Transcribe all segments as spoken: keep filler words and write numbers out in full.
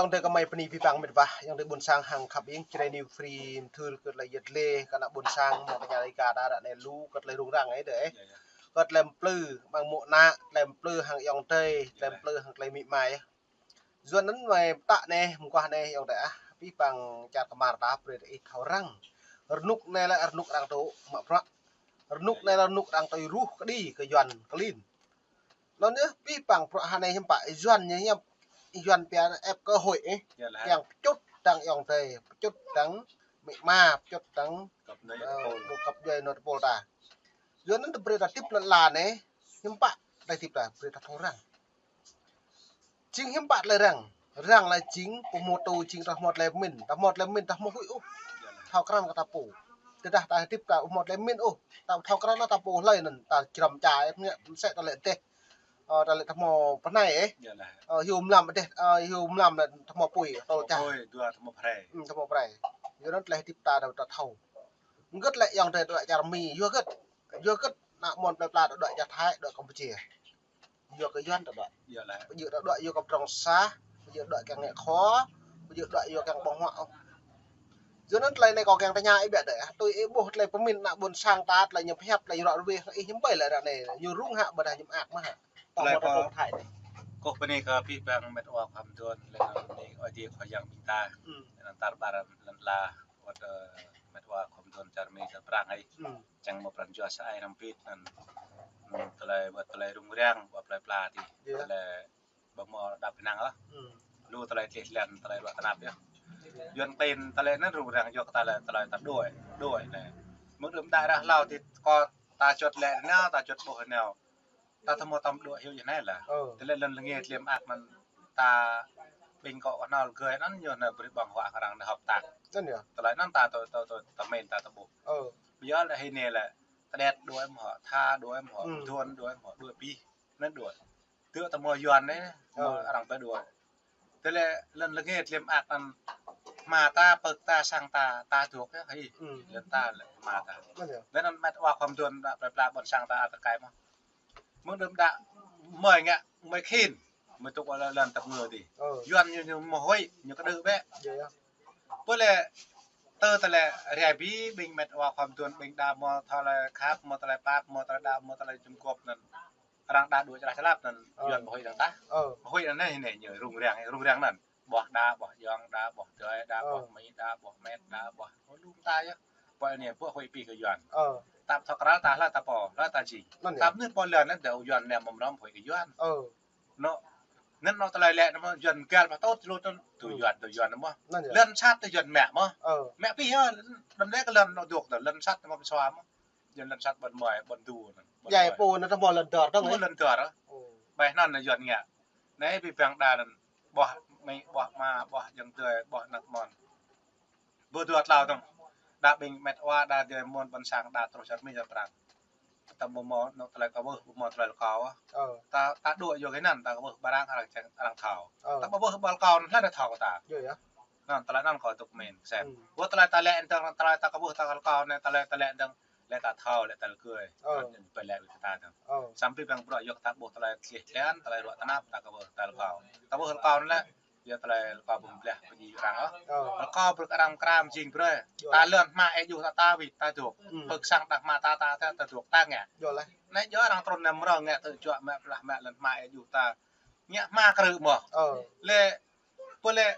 Ayŏng adơi kơmơi bơni abih bang met wa, ayŏng adơi ƀôn sang hăng khăp ing, Jrai New Free, mthưr kơ tơlơi yet lĕ, kơ ană ƀôn sang, mơ̆ng tơña Dega ta ră anai lu, kơ tơlơi rŭng răng ih dơi. Kơ tơlơi plư, mơ̆ng mŏ ană, tơlơi plư hăng ayŏng adơi, tơlơi plư hăng tơlơi mĭ mai. Yua anŭn mơi pơtă anai, mơguah anai, ayŏng adơi ah, abih bang čar kơmar ta brơi ih thâo răng. Rơnŭk anai lĕ rơnŭk arăng tŭ mă bruă. Rơnŭk anai lĕ rơnŭk arăng tui ruh kơđi kơ Yuan klin. Anŭn yơh, abih bang bruă hơnai hiư̆m pă, Yuan ñu hiam, Yuan pia ĕp kơ hơi ih. Kiăng pơčŭt dăng ayŏng adơi, pơčŭt dăng mĭ ma, pơčŭt dăng, ơ, ƀu kăp djuai anŏ tơpul ta. Yua anŭn tơbrơi ta hơdip lŏn ala anai, hiư̆m pă, tơlơi hơdip ta, brơi ta thâo răng. Jing hiư̆m pă tơlơi răng, răng lĕ jing, pơhmutu jing ta hmâo tơlơi pơmĭn, ta hmâo tơlơi pơmĭn, ta hmâo huĭ ôh. Thâo krăn kơ ta pô. Tơdah ta hơdip ta hmâo tơlơi pơmĭn ôh, ta thâo krăn ta pô hlơi anŭn, ta jrăm ča, msĕ ta lĕ dêh. Ơ, ta lĕ ta hmâo pơnai ih. Ơ, hyu mlam dêh, ơ, hyu mlam lĕ ta hmâo apui, tơl ča. Ôi, dua ta hmâo prai. Ư, ta hmâo prai. Yua anŭn tơlơi hơdip ta, ta thâo. Hơget lĕ ayŏng adơi ta đuaĭ čar Mi, yua hơget. Yua hơget ană mơnuih plơi pla ta đuaĭ čar Thái, đuaĭ Campuchia. Yua kơ Yuan ta đuaĭ. Yua lĕ. Ƀu djơ̆ ta đuaĭ yua kơ pơdrŏng sah, ƀu djơ̆ đuaĭ kiăng ngă khua, ƀu djơ̆ đuaĭ yua kiăng ƀơ̆ng huă ôh. Yua anŭn tơlơi anai kâo kiăng tơña ih biă dơi. Tui ih ƀuh tơlơi pơmĭn ană ƀôn sang ta, tơlơi ñu pơhiăp, tơlơi ñu ră ruai, ih hiư̆m ƀơi lĕ ră anai, ñu rŭng hă ƀôdah ñu mơak mơ̆ hă. Tơlơi kâo, kâo thâo thâo Thái anai. Kâo bơni kơ abih bang met wa khua mơduôn, lĕ anai Ơi Adai Khua Yang ƀing ta. Ư. Anŭn tar ƀar lŏn ala, wơ̆t, ơ, met wa khua mơduôn čar Mi čar Prang ih. Ư. Čang mơ̆ pran jua sa ai hrăm pit anŭn, ư, tơlơi wơ̆t tơlơi rŭng răng, wơ̆t plơi pla ti. Yơh. Tơlơi ƀu hmâo đa pơnăng ôh. Ư. Lu tơlơi tlĕ tlĕn, tơlơi ruă tơnap yơh. Yuan klin tơlơi anŭn rŭng răng yua kơ tơlơi, tơlơi ta đuaĭ, đuaĭ anai. Mơ̆ng đưm đă ră hlâo ti kơ ta čuăt lĕ anai, ta čuăt ƀuh anai. Ta thâo hmâo tơm đuaĭ hyu yơh anai lah. Ơ. Tơlơi lŏn lơnge tlĕ mơak mơ̆n ta ƀing kơ kơhnal gơi anŭn ñu anai brơi ƀơ̆ng huă kơ arăng anai hơ̆p tang. Anŭn yơh. Tơlơi anŭn ta tơ, tơ, tơ, tơmen ta tơ ƀuh. Ơ. Ƀiă lĕ hĭ anai lĕ, tơdet đuaĭ mơ̆ hă, tha đuaĭ mơ̆ hă, ư, mơduôn đuaĭ mơ̆ hă, đuaĭ abih. Anŭn đuaĭ. Tơ ta hmâo Yuan anai, hmâo, ơ, arăng pơ đuaĭ. Tơlơi lŏn lơnge tlĕ mơak anŭn hma ta, pơk ta, sang ta, ta dŏ yơh, hĭ. Ư. Lŏn ta lĕ hma ta. Anŭn yơh. Lĕ anŭn met wa khua mơduôn đa plơi pla ƀôn sang ta ăt tơkai mơ̆. Mơ̆ng đưm đă mơi ngă, mơi khĭn, mơi tŭk lŏn tơpơngư ti. Ơ. Yuan ñu, ñu hmâo huĭ, ñu kơđư bĕ. Yơh, yơh. Pơ lĕ tơ tơlơi rai abih ƀing met wa khua mơduôn ƀing đa hmâo tơlơi khăp, hmâo tơlơi pap, hmâo tơlơi đaŏ, hmâo tơlơi jum gŏp anŭn. Arăng đa đuaĭ čơlah čơlap anŭn, ơ, Yuan ƀu huĭ arăng tah. Ơ. Ƀu huĭ anŭn anai, anai ñu rŭng răng, rŭng răng anŭn. Ƀuh đa, ƀuh ayŏng đa, ƀuh adơi đa, ƀuh, ơ, amĭ đa, ƀuh met đa, ƀuh lu mơta yơh. Ƀuh anai, ƀuh huĭ abih kơ Yuan. Ơ. Tap thŏk kral ta hla ta pô, hla ta jing. Anŭn yơh. Tap anŭn pô lŏn anŭn dŏ Yuan anai mơ̆ng rŏm huĭ kơ Yuan. Ơ. Anŭn, anŭn anŏ tơlơi lĕ anŭn Yuan găl pơtô tơlơi anŭn, tui, ư, Yuan, tui Yuan anŭn mơ̆. Anŭn yơh. Lŏn sat tui Yuan mă mơ̆. Ơ. Mă abih yơh, đăm lĕ kơ lŏn anŏ dŏ tơ, lŏn sat anŭn mă pơsua mơ̆. Yuan lŏn sat ƀôn mơi, ƀôn du anŭn. Yai pô anŭn tơ hmâo lŏn dơr dơ̆ng. Hmâo lŏn dơr. Ơ. Ƀai anŭn anŭn Yuan ngă. Anai abih bang đa anŭn ƀuh amĭ, ƀuh ama, ƀuh ayŏng adơi, ƀuh ană mơnuih. Ƀu dua tlâo dơ̆ng. Đa ƀing met wa, đa adơi amôn ƀôn sang, đa truh čar Mi čar Prang. Ta ƀu hmâo anŏ tơlơi kơwưh, ƀu hmâo tơlơi rơkâo. Ơ. Ta, ta đuaĭ yua kơ anŭn, ta kơwưh ƀơi arăng, arăng, arăng thâo. Ơ. Ta ƀu kơwưh ƀơi rơkâo anŭn, hlơi anŭn thâo kơ ta. Yơh, yơh. Anŭn, tơlơi anŭn kâo tŭk min, sem. Ư. Ƀu tơlơi ta lĕ dơ̆ng, tơlơi ta kơwưh, ta rơkâo anai, tơlơi ta lĕ dơ̆ng, lĕ ta thâo, lĕ ta rơgơi. Ơ. Anŭn, anŭn pơlĕ wĭt kơ ta dơ̆ng. Ơ. Samơ̆ abih bang bruă yua kơ ta ƀuh tơlơi tlĕ tlĕn, tơlơi ruă tơnap, ta kơwưh, ta rơkâo. Ta kơwưh rơkâo anŭn lĕ, yua tơlơi rơkâo ƀu mơblah pơjing arăng ôh. Ơ. Rơkâo brơi kơ arăng mơkra mơjing brơi. Yua. Ta lŏn hma ih djuh ta, ta wĭt, ta dŏ. Ư. Pơk sang ta hma ta, ta, ta, ta dŏ, ta ngă. Yua lĕ. Anai yua arăng trŭn anai mơ̆ arăng ngă tơ juă mă plah mă lŏn hma ih djuh ta. Ngă hma krư̆ mơ̆. Ơ. Lĕ, pơ lĕ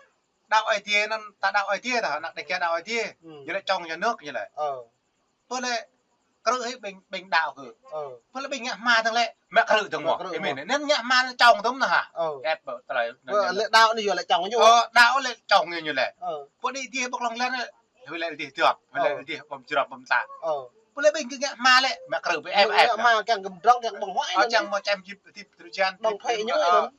đaŏ Ơi Adai anŭn, ta đaŏ Ơi Adai ta, ană Dega đaŏ Ơi Adai. Ư. Ñu lĕ čŏng nhà nước ñu lĕ. Ơ. Pơ lĕ krư̆ hĭ ƀing, ƀing đaŏ kơ. Ơ. Pơ lĕ ƀing ngă hma dơ̆ng lĕ, mă krư̆ dơ̆ng mơ̆. Mă krư̆. Ih min, anŭn ngă hma anŭn čŏng dơ̆ng anŭn hă. Ơ. Ĕp ƀu tơlơi. Pơ lĕ đaŏ anai yua lĕ čŏng ñu. Ơ, đaŏ lĕ čŏng ñu, ñu lĕ. Ơ. Pơ đĭ dih ƀơ̆ng lŏng lĕ, hui lĕ dih dŏp, hui lĕ, ơ, dih ƀơ̆ng jrŏm ƀơ̆ng tlă. Ơ. Pơ lĕ ƀing gơ̆ ngă hma lĕ, mă krư̆ ƀu ĕp, ĕp. Ngă hma kiăng gơ̆ mơdrŏng kiăng ƀơ̆ng huă. Ơ, anŭn. Kiăng mơ̆ čem jip, dip tơrjan. Ƀơ̆ng huă ñu anŭn.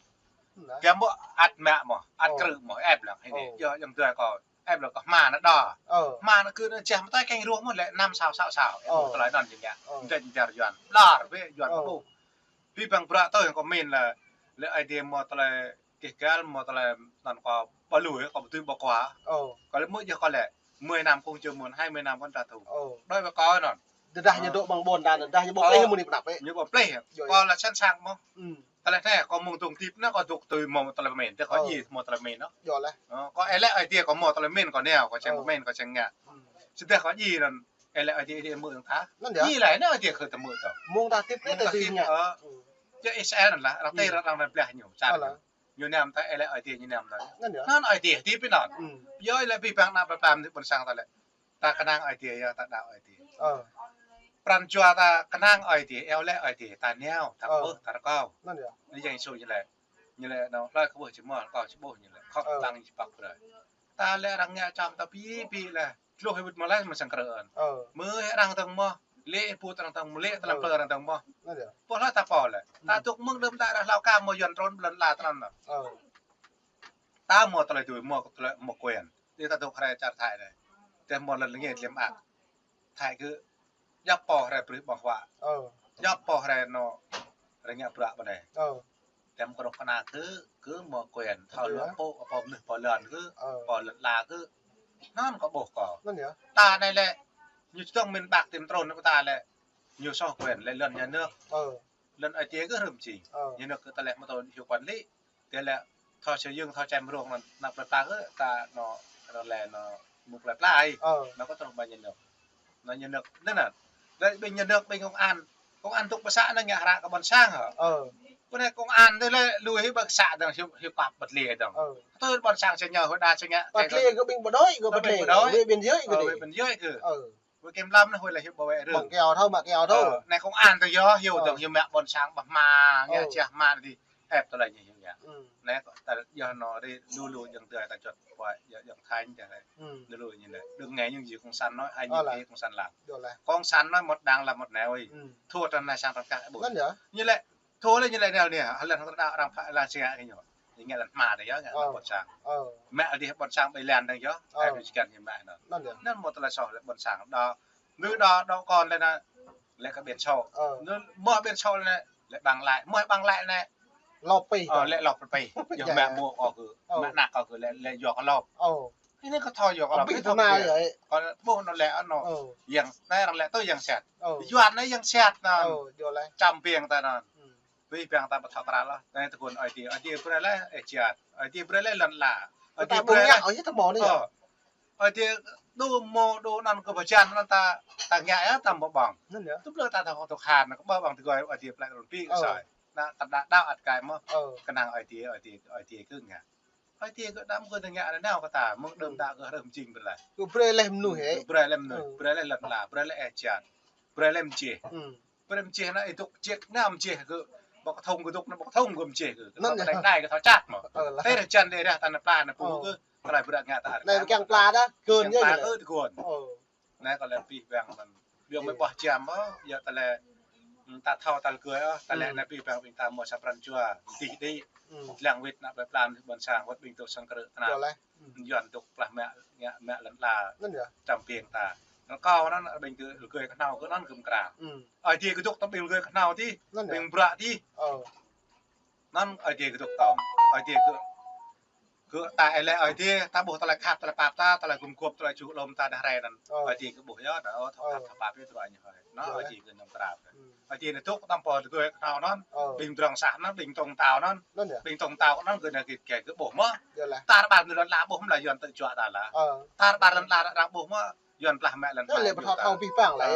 Kiăng mơ̆ ăt mă mơ̆, ăt, ơ, krư̆ mơ̆, ĕp lăng hĭ anai. Ơ. Yua yang dua kâo, ĕp lăng kơ hma anŭn đa. Ơ. Hma anŭn kơ anŭn čeh mơtai kiăng ruah mơ̆ lĕ năm sáu sáu sáu. Ĕp, ơ, tơlơi anŭn jing ngă. Ơ. Mơtai jing dar Yuan. Lar bĕ Yuan. Ơ. Kơ ƀu. Abih bang bruă tơ yang kâo min lĕ, lĕ Ơi Adai hmâo tơlơi kih găl, hmâo tơlơi anŭn kâo ƀu lui, kâo ƀu tui ƀu kua. Ơ. Kâo lĕ mơ̆ yơh kâo lĕ, mười năm không chưa muộn, hai mươi năm vẫn trả thù. Ơ. Đối với kâo anŭn. Tơdah ñu, ơ, dŏ ƀơi ƀôn ta, tơdah ñu ƀu, ơ, plih mơ̆ng anai pơ anăp ĕ. Ñu ƀu plih. Yơh, kâo, yơh, lĕ sẵn sàng mơ̆. Ư. Tơlơi anai, kâo mơ̆ng dŏng hơdip anai, kâo dŏ tui hmâo tơlơi pơmĭn, tui kâo ih hmâo tơlơi pơmĭn anŭn. Yơh lah. Ơ, kâo ih laĭ Ơi Adai, kâo hmâo tơlơi pơmĭn, kâo nao, kâo čang pơmĭn, kâo čang ngă. Sĭt dah kâo ih anŭn, ih laĭ Ơi Adai, ih mơ̆ ta. Anŭn yơh. Ih laĭ anŭn Ơi Adai kơ ta mơ̆ ta. Mơ̆ng ta hơdip anai ta tui ngă. Ơ. Yơh ih sel anŭn lah, arăng tui arăng anŭn blah ñu, čar ñu. Ñu năm ta, ih laĭ Ơi Adai ñu năm ta. Anŭn yơh. Anŭn Ơi Adai hơdip anŭn. Yơh ih laĭ abih bang ană plơi pla mơnuih ƀôn sang ta lĕ. Ta kơnang Ơi Adai yơh, ta đaŏ Ơi Adai. Pran jua ta kơnang Ơi Adai, iâu laĭ Ơi Adai, ta nao, ta pơ̆, ta rơkâo. Anŭn yơh. Anai Yang Yêsu ñu laĭ. Ñu laĭ anŭn, hlơi kơ pơ̆ či mơ̆, rơkâo či ƀuh ñu laĭ. Khŏm tăng či pŏk brơi. Ta lĕ arăng ngă čăm ta ƀiă ƀiă laih. Tơlơi hơbĭt mơ̆ laih mơ̆ sang krơ anŭn. Mơ̆ arăng tơ̆ng mơ̆, lĕ put arăng tơ̆ng mơ̆, lĕ tơlơi plơi arăng tơ̆ng mơ̆. Pô hlơi ta pô lĕ. Ta dŏ mơ̆ng đưm đă rah hlâo ka mơ̆ Yuan trŭn ƀlŏn la tơnăn anŭn. Ta mơ̆ tơlơi tui, mơ̆ tơlơi, mơ̆ quyền. Tui ta dŏ hrơi čar Thái anai. Tơdah mơ̆ lŏn lĕ ngĕt lĕ mơak. Thái kơ djŏp pô hrơi brơi ƀơ̆ng huă. Djŏp pô hrơi anŭn hrơi ngă bruă ƀơi anai. Tơdah mơ̆ kơnuk kơna kơ, kơ mơ̆ quyền. Thâo lŏn pô, pô mơnuih pô lŏn kơ, pô lŏn la kơ. Anŭn kâo ƀuh kâo. Ta anai lĕ, ñu čơdơ̆ng mĭn ƀak tim trŭn kơ ta lĕ, ñu soh quyền lĕ lŏn nhà nước. Lŏn Ơi Adai kơ rơm jing. Nhà nước kơ ta lĕ mơ̆ tơl hiu quản lý. Tơdah lĕ thâo sơyơ̆ng, thâo čem rông anŭn, ană plơi pla kơ ta anŭn, anŭn lĕ anŭn mơ̆ng plơi pla ai. Anŭn kơ truh ƀơi nhà nước. Anŭn nhà nước, anŭn anŭn. Lĕ ƀing nhà nước, ƀing công an. Công an dŏ pơ să anŭn ngă hră kơ ƀôn sang hă. Pơ anai công an tơdah lĕ lui hĭ ƀơi să dơ̆ng, hyu, hyu pap bật lìa dơ̆ng. Tui ƀôn sang sơñao hơđa sơña. Bật lìa kơ ƀing bộ đội, kơ bật lìa. Bộ đội. Huyện Biên Giới kơ. Huyện Biên Giới kơ. Ơ, huyện Kiểm Lâm anŭn huyện lĕ huyện bảo vệ rừng. Mă kơyâo thâo, mă kơyâo thâo. Ơ, anai công an dơ̆ng yơh, hyu dơ̆ng hyu mă ƀôn sang ƀah hma, ngă čeh hma anai. Ĕp tơlơi ñu hyu ngă. Anai kâo ta yơh anŭn ri lu lu jơ̆ng tơlơi ta juăt pơhiăp jơ̆ng Thái tơlơi. Lu lu ñu anai. Đừng nghe những gì cộng sản nói, hãy nghe cái cộng sản làm. Cộng sản nói một đằng làm một nẻo ơi. Thua trong này sang trong khác ƀu. Anŭn yơh. Ñu lĕ Thua lĕ ñu lĕ nao anai, hơlen hăng tơlơi đaŏ arăng pha lan sing ngă kơ ñu. Ñu ngă lŏn hma dơ̆ng yơh, ngă lŏn ƀôn sang. Mă adih ƀôn sang ƀơi lan dơ̆ng yơh, ai ƀu čơkăn ñu mă anŭn. Anŭn yơh. Anŭn mơ̆ tơlơi soh lĕ ƀôn sang. Đa, mơnuih đa, đa kơ lĕ anai, lĕ kơ biển số. Mơ̆ biển số lĕ, lĕ bằng lái, mơ̆ bằng lái anai. Lŏp pih. Ơ, lĕ lŏp pih. Yơh mă mơ̆ kơ kơ, mă ană kơ kơ lĕ, lĕ yua kơ lŏp. Anai kơ thâo yua kơ lŏp. Kơ ƀuh anŭn lĕ anŭn. Yang, anai arăng lĕ tui yang sat. Yuan anai yang sat anŭn. Čăm ƀing ta anŭn. Abih bang ta ƀu thâo krăn ôh. Anai tơguan Ơi Adai, Ơi Adai brơi laih ih jat. Ơi Adai brơi laih lŏn la. Ơi Adai brơi laih. Ơ. Ơi Adai dŏ mơ̆ dŏ anŭn kơ bơjan anŭn ta, ta ngă yơh ta mơ̆ ƀơ̆ng. Anŭn yơh. Tŭ plơi ta thâo tŭ khan kơ ƀơ̆ng tơguan Ơi Adai plơi run pi kơ sai. Anai ta đaŏ đaŏ ăt kai mơ̆. Kơnang Ơi Adai, Ơi Adai, Ơi Adai kơ ngă. Ơi Adai kơ đăm kơ tơngia anai nao kơ ta, mơ̆ng đưm đă kơ rơm jing brơi laih. Kơ brơi laih mơnuih hĕ. Kơ brơi laih mơnuih, brơi laih lŏn la, brơi laih ih jat. Brơi laih mơjeh. Brơi mơjeh anai ih dŏ jek anai mơjeh kơ. Ƀơ̆ng kơthŭng kơ dŏ anai ƀơ̆ng kơthŭng kơ mơjeh kơ. Kơ tơlơi đai kơ thâo čăt mơ̆. Tơlơi rơjan đe rah ta anai pla anai pô kơ. Tơlơi brơi ngă ta. Anai ƀu kiăng pla dah, kơn kiăng pla kơ tơguan. Anai kơ lĕ abih bang anŭn. Ƀiă mơ̆ ƀuh jam ôh, yua tơlơi, ta thâo tơlơi gơi ôh, tơlơi anai abih bang ƀing ta mơ̆ sa pran jua, dih dih. Lăng wĭt ană plơi pla ƀôn sang, wơ̆t ƀing dŏ sang krư̆ tơnap. Yuan dŏ plah mă, ngă mă lŏn la, čăm ƀing ta. Rơkâo anŭn ƀing dŏ gơi kơhnâo kơ anŭn gơ̆m krăn. Ơi Adai kơ dŏ tơm ƀing gơi kơhnâo dih, ƀing bruă dih. Anŭn Ơi Adai kơ dŏ tơm. Ơi Adai kơ Kơ ta ih laĭ Ơi Adai, ta ƀuh tơlơi khăp, tơlơi pap ta, tơlơi gum gôp, tơlơi ču lŏm ta đah rai anŭn. Ơi Adai kơ ƀuh yơh, đa ôh, thâo khăp, thâo pap ih tơlơi ñu hơi. Anŭn Ơi Adai kơ năm trap. Ơi Adai anai dŏ tơm pô tơgơi kơhnâo anŭn. Ƀing drŏng sah anŭn, ƀing tông tao anŭn. Ƀing tông tao anŭn kơ anai git gai kơ ƀuh mơ̆. Ta rơbat mơnuih lŏn la ƀuh mơ̆ lah Yuan tơjuă ta lah. Ta rơbat lŏn la arăng ƀuh mơ̆ Yuan plah mă lŏn la. Lĕ ƀu thâo thâo abih bang lah.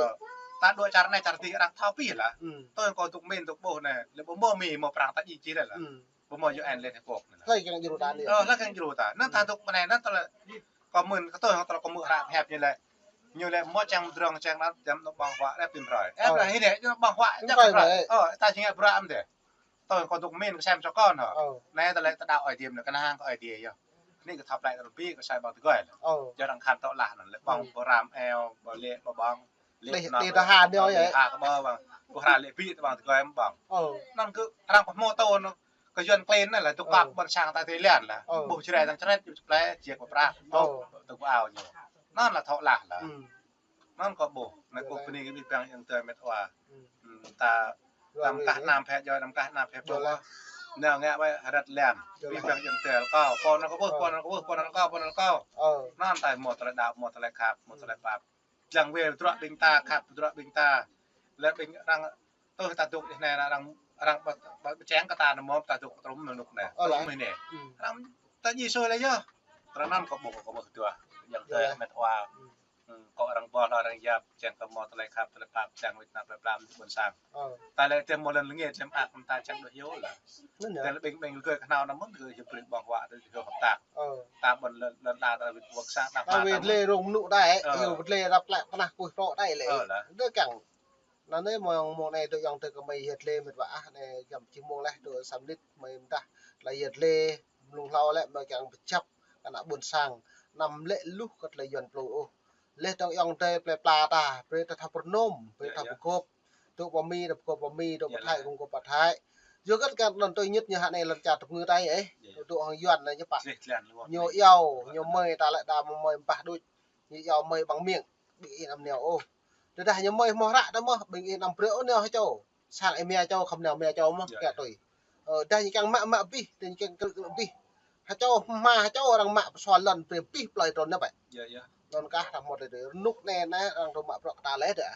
Ta dŏ čar anai čar dih arăng thâo abih lah. Tui kâo dŏ mĭn dŏ ƀuh anai, lĕ ƀu mơ̆ Mi mơ̆ Prang ta djai čih lah. Ƀu mơ̆ U N Liên Hợp Quốc anai. Hlơi kiăng djru ta anai. Ơ, hlơi kiăng djru ta. Anŭn ta dŏ pơ anai anŭn tơlơi kâo mĭn kơ tui hăng tơlơi kâo hmư̆ hră pơhiăp ñu lĕ. Ñu lĕ mơ̆ čang mơdrŏng čang anŭn jăm anŭn ƀơ̆ng huă rep tim hrơi. Ơ. Ƀơ̆ng huă rep tim hrơi. Ơ, ta či ngă bruă mơ̆n dêh. Tui kâo dŏ mĭn kơ sem čô kâo anŭn. Ơ. Anai tơlơi ta đaŏ Ơi Adai anŭn, kơnang kơ Ơi Adai yơh. Anai kơ thâo plĕ tơlơi pi kơ sai ƀơ̆ng tơgơi. Ơ. Yua arăng khăn tŏ lah anŭn lĕ ƀơ̆ng pơram eo, ƀơ̆ng lĕ ƀơ̆ng. Lĕ, lĕ tơha anai ôh yơh. Tơha kơ ƀơ̆ng. Pơhra lĕ pi tơƀang tơgơi ƀơ̆ng. Ơ. Anŭn kơ arăng pơhmô tơ anŭn. Kơ Yuan klin anai lah, tŭ kăk ƀôn sang ta Thái Lan lah. Ƀuh Jrai dơ̆ng čret, yŭ čơplĕ, čiek pơprăp, tŭ, tŭ kơ ao ñu. Anŭn lah thâo lah lah. Anŭn kâo ƀuh, anai kâo bơni kơ abih bang ayŏng adơi met wa. Ta, ta mơkah anăm phe djai, ta mơkah anăm phe pô. Nao ngă wai hơdăt lan. Abih bang ayŏng adơi kâo, pô anŭn kâo ƀuh, pô anŭn kâo ƀuh, pô anŭn kâo, pô anŭn kâo. Anŭn ta hmâo tơlơi đaŏ, hmâo tơlơi khăp, hmâo tơlơi pap. Lăng wai tơdruă ƀing ta, khăp tơdruă ƀing ta. Lĕ ƀing arăng Tơ ta dŏ anai arăng, arăng ƀă, ƀă, ƀă čang kơ ta anăm mơ̆n ta dŏ trŭm anŭk anai. Ơ, trŭm lah. Anai. Hmm. Arăng ta ji sui lah yơh. Tơnăn kơ ƀuh kơ ƀuh tuah. Yang tơ met wa. Hmm. Hmm, kơ arăng ƀuh lah arăng yap, čang kơ mơ̆ tơlơi khăp, tơlơi pap, čang wĭt năp tơlơi plam ti ƀôn sang. Ơ. Ta lĕ tơm mơ̆ lŏn lĕ ngĕt, čang ak ta čang đuaĭ yơh lah. Anŭn yơh. Tơlơi ƀing ƀing gơ̆ kơ hnâo anăm mơ̆n gơ̆ jơ̆ brơi ƀơ̆ng huă tơ gơ̆ hơp tak. Ơ. Ta ƀôn lŏn, lŏn ta ta wĭt wơ̆k sang đăp. Ta wĭt lĕ rông mơnŭ đai, ơ, ơ, wĭt lĕ rap klă pơnah kuih prŏ đai lĕ. Ơ lah. Dơ kiăng. Anŭn anai mơ̆ng mơ̆ng anai dŏ ayŏng adơi kơmơi yet lĕ met wa ah anai jam čih mơ̆ng leh dŏ sa mơnit mơi mơdah tơlơi yet lĕ mlung hlâo lĕ mơi kiăng pơčăp kơ ană ƀôn sang anăm lĕ luh kơ tơlơi Yuan plư ôh. Leh dŏ ayŏng adơi plơi pla ta, brơi ta thâo pơrơnôm, brơi ta pơgôp. Dŏ pơ Mi, ta pơgôp pơ Mi, dŏ pơ Thái, kơ pơgôp pơ Thái. Yua kơ kiăng anŭn tui ñit ñu hă anai lŏn čar tơpơngư ta ih. Dŏ hăng Yuan anai ñu pă. Ñu iâu, ñu mơi ta lĕ đa mơi ƀah đôč. Ñu iâu mơi ƀăng miêng, ƀing ih anăm nao ôh. Tơdah ñu mơi hmâo hră ta mơ̆n, ƀing ih anăm brơi ôh nao hơčâo. Sang ih mia čâo, khŏm nao mia čâo mơ̆n, kiăng tui. Ơ, dah ñu kiăng mă, mă abih, dah ñu kiăng krư̆, krư̆ abih. Hơčâo, hmua hơčâo arăng mă pơsua lŏn, brơi abih plơi trŭn anai ƀă. Anŭn kah ta hmâo tơlơi rơnŭk anai, anai arăng dŏ mă bruă kơ ta leh dah.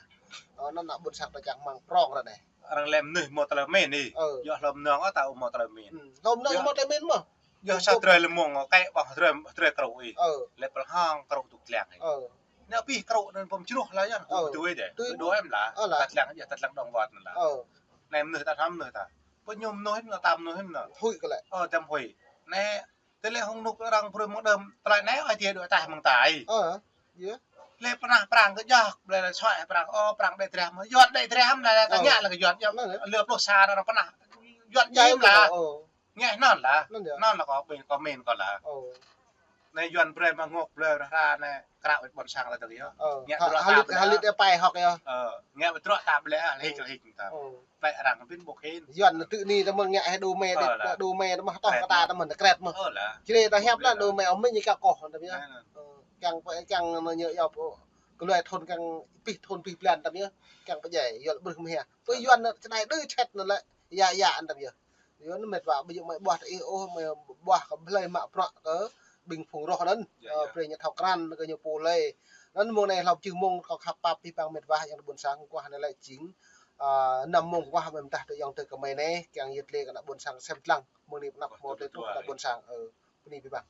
Ơ, anŭn ană ƀôn sang ta čang hmăng prŏng ră anai. Arăng lĕ mơnuih hmâo tơlơi mĭn ih. Ơ. Yua hlâo mơnơ̆ng ta hmâo tơlơi mĭn. Hmm, hlâo mơnơ̆ng hmâo tơlơi mĭn mơ̆n. Yua sa drơi lơmông, kĕ ƀơ̆ng drơi, drơi krŭ ih. Ơ. Lĕ pơlhŏng krŭ tŭk tlang ih. Ơ. Anai abih krŭ anŭn pơm čruh lah yơh, ơ, tŭ tui deh. Ơ. Tui đuaĭ em lah. Ơ lah. Tơtlang yơh, tơtlang đŏng wơ̆t anŭn lah. Ơ. Anai mơnuih ta thăm mơnuih ta. Pơ ñu mơnuih anŭn ta mơnuih anŭn. Huĭ kơ lĕ. Ơ, tơm huĭ. Anai, tơlơi hŏng anŭk arăng brơi mơ̆ng đơm, tơlơi anai ai tiê dŏ ataih mơ̆ng ta ih. Ơ, yơh. Lĕ pơnah prăng kơ jăk, lĕ lĕ suaĭ prăng, ơ, prăng đĕ drah mơ̆n. Yuan đĕ drah mơ̆n, anai ta ngă lah kơ Yuan, Yuan. Anŭn yơh. Lĕ pluh sa arăng pơnah. Yuan jai jim lah. Ơ. Ngă anŭn lah. Anŭn yơh. Anŭn lah kơ ƀing kơ mĭn kơ lah. Ơ. Anai Yuan brơi mă ngŏk brơi rah rah anai krăk wĭt ƀôn sang ta tơ yơh. Ơ. Ngă ha-, bruă ta halit, ƀlĕ. Halit ih pai hŏk yơh. Ơ, ngă bruă ta ƀlĕ, hik, hik ta. Ơ. Pai arăng pin ƀôk hin. Yuan tơ ni ta mơ̆n ngă hĭ đu mê, ơ, lah. Đu mê ta mơ̆n, toh kơ ta ta mơ̆n, ta kret mơ̆n. Ơ, lah. Črê ta hiăp lah, đu mê ôh mĭn ñu kiăng koh ta yơh. Anŭn. Ơ, kiăng, kiăng anŭn ñu yơh pô. Kơ lui thun kiăng pih thun pih blan ta yơh. Kiăng pơdjai, Yuan ƀrưh mơ̆ hia. Pơ Yuan anŭn čơđai đơ čet anŭn lĕ. Yă, yă, anŭn ta yơh. Yua anŭn met wa, ƀu djơ̆ mơi ƀuah tơ ih ôh, mơi ƀuah kơ hlơi mă bruă kơ ƀing phung roh anŭn. Yă, ơ, yă. Brơi ñu thâo krăn kơ ñu pô hlơi. Anŭn mơ̆ng anai hlâo pơjing mơ̆ng kâo khăp pap abih bang met wa ayŏng adơi ƀôn sang, kơ anai lĕ jing, ơ, năm mơ̆ng kơ mơi mơdah dŏ ayŏng adơi kơmơi anai, kiăng yet lĕ kơ ană ƀôn sang sem lăng, mơ̆ng anai pơnăp hmâo tơlơi truh kơ ană ƀôn sang, ơ, bơni abih bang.